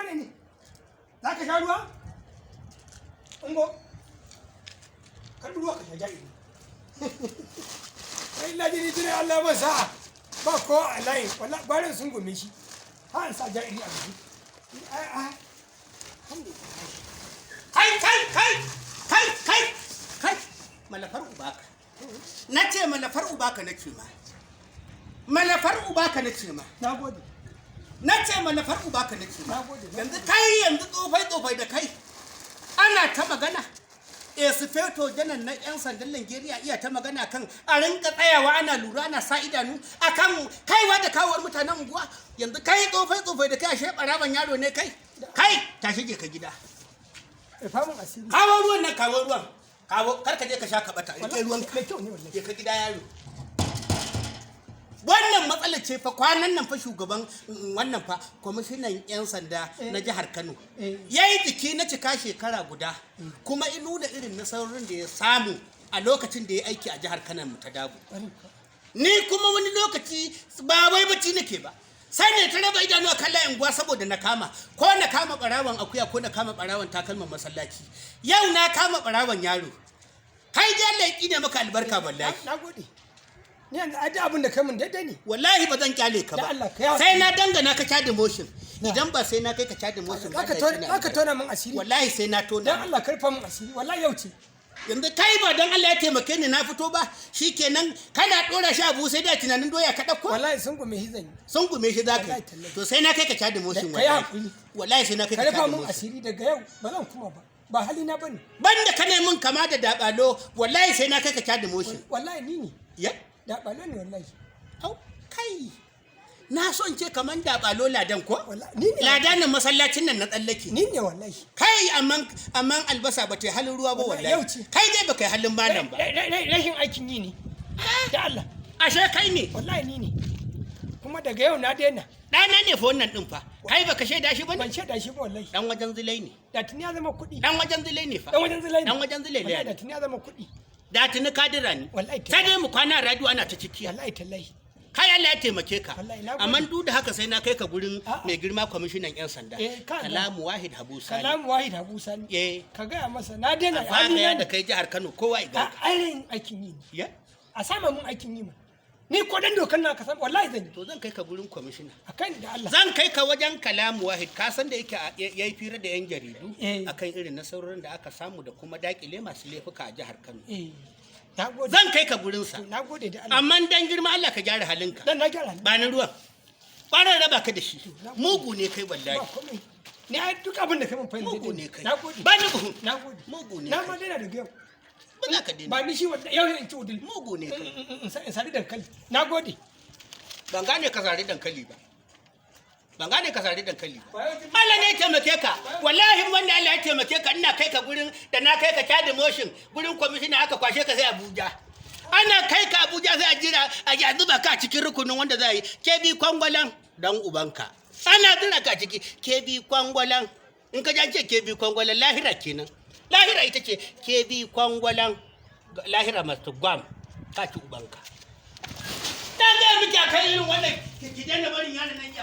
bane ne? Za ka sha ruwa? Ungo. Karɓi ruwa ka sha ja'iri. Ai na ji ni Allah ba sa'a. Ba ko a layin, wallahi gwarin sun gume shi. Ha an sa ja'iri a gaba. Ai ai. Alhamdulillah. Kai, kai, kai, kai, kai, kai, malafar ubaka. Na ce malafar ubaka na ce ma. Malafar ubaka na ce ma. Na gode. Na ce malafar ubaka na ce ma. Na gode. Yanzu kai, yanzu tsofai tsofai da kai. Ana ta magana. Esifeto janar na 'yan sandan Najeriya iya ta magana kan a rinka tsayawa ana lura ana sa idanu akan kaiwa da kawowar mutanen unguwa. Yanzu kai tsofai tsofai da kai, ashe ɓaraban yaro ne kai. Kai, tashi je ka gida. Rufa min asiri. Kawo ruwan nan, kawo ruwan. Kawo, kar ka je ka sha ka bata. Rike ruwan ka. Mai kyau ne wallahi. Je ka gida, yaro. Wannan matsalar ce fa kwanan nan fa shugaban wannan fa kwamishinan 'yan sanda na jihar Kano ya yi biki na cika shekara guda, kuma in nuna irin nasarorin da ya samu a lokacin da ya aiki a jihar Kano mu ta Dabo. Ni kuma wani lokaci ba wai bacci nake ba, sai ne ta raba idanu a kan layin unguwa saboda na kama, ko na kama barawan akuya ko na kama barawan takalman masallaci. Yau na kama barawan yaro. Kai dai Allah ya tsine maka albarka wallahi. Na gode. Ni yanzu ai duk abin da kai min daidai ne. Wallahi ba zan kyale ka Da ba. Allah, ka yi hakuri. Sai na dangana ka caji motion. Idan ba sai na kai ka caji motion ba, Zaka Allah ya tona tsine zaka albarka. tona min asiri. Wallahi sai na tona. Dan Allah karfa min asiri. Wallahi yau ce. Yanzu kai, ba dan Allah ya taimake ni na fito ba, shikenan kana dora shi abu sai da tunanin doya ka dauko. Wallahi sun gume shi zan yi. Sun gume shi zaka Wallahi yi. tallahi. To sai na kai ka caji motion Ka yi wallahi. hakuri. Wallahi sai na kai Ka ka rufa caji min motion. asiri, daga yau ba zan kuma ba. Ba halina bane. Banda ka ne mun kama da dabalo, wallahi sai na kai ka caji motion. Wallahi ni ne. Ya? Da balo ne wallahi. Au, kai. Na son ce kaman dabalo ladan ko? Wallahi ni ne. Ladanin masallacin nan na tsallake. Ni ne wallahi. Kai, amman albasa ba ta yi halin ruwa ba Wallahi wallahi. yau ce. Kai dai ba kai halin malam ba. Rashin aikin yi ne. Da Allah. Ashe kai ne. Wallahi ni ne. Kuma daga yau na daina. Ɗana ne fa wannan ɗin fa. Kai baka shaida shi ba ne? Ban shaida shi ba wallahi. Dan wajen Zulai ne. Da tuni ya zama kuɗi. Dan wajen Zulai ne fa. Dan wajen Zulai ne. Dan wajen Zulai Wallahi da ne. tuni ya zama kuɗi. Da tuni kadira ne. Wallahi. Sai dai mu kwana a radio ana ta cikiya. Wallahi tallahi. Kai, Allah ya taimake ka. Wallahi, na gode. Amma duk da haka sai na kai ka gurin A'a. mai girma kwamishinan 'yan sanda. Eh, ka ga. Kalamu Wahid Habu Sani. Kalamu Wahid Habu Sani. Eh. Ka gaya masa na daina. A zagaya da kai jihar Kano kowa ya A ganka. ainihin aikin yi ne. Ya? A sama mun aikin yi ma. Ni ko dan dokan na ka san wallahi zan yi. To zan kai ka gurin kwamishina. A kan da Allah. Zan kai ka wajen Kalamu Wahid, ka san da yake ya yi fira da 'yan jaridu Eh. akan irin nasarorin da aka samu da kuma dakile masu laifuka a jihar Kano. Eh. Na gode. Zan kai ka gurinsa. To, na gode da Allah. Amma dan girma Allah ka gyara halinka. Dan na gyara. Ba ni ruwan. Ƙwarar raba ka da shi. Na gode. Mugu ne kai wallahi. Ba komai. Ni ai duk abin da kai mun fahimta. Mugu ne kai. Na gode. Ba ni buhu. Na gode. Mugu ne Na kai. ma daina daga yau. Ba za ka daina. Ba ni shi wallahi yau in ci udul. Mugu ne kai. In sari dankali. Na gode. Ban gane ka sari dankali ba. Ban gane ka sari dankali ba. Ba yau ji- Allah ne ya taimake ka. Wallahi wanda Allah ya taimake ka, ina kai ka gurin da na kai ka caji motion gurin kwamishina, aka kwashe ka sai Abuja. Ana kai ka Abuja sai a jira a zuba ka a cikin rukunin wanda za a yi kebi kwangwalan dan ubanka. Ana zira ka a ciki kebi kwangwalan. In ka ji an ce kebi kwangwalan, lahira kenan. Lahira ita ce kebi kwangwalan, lahira masu gwam ka ci ubanka. Ta gaya miki akan irin wannan ki daina barin yaron nan ya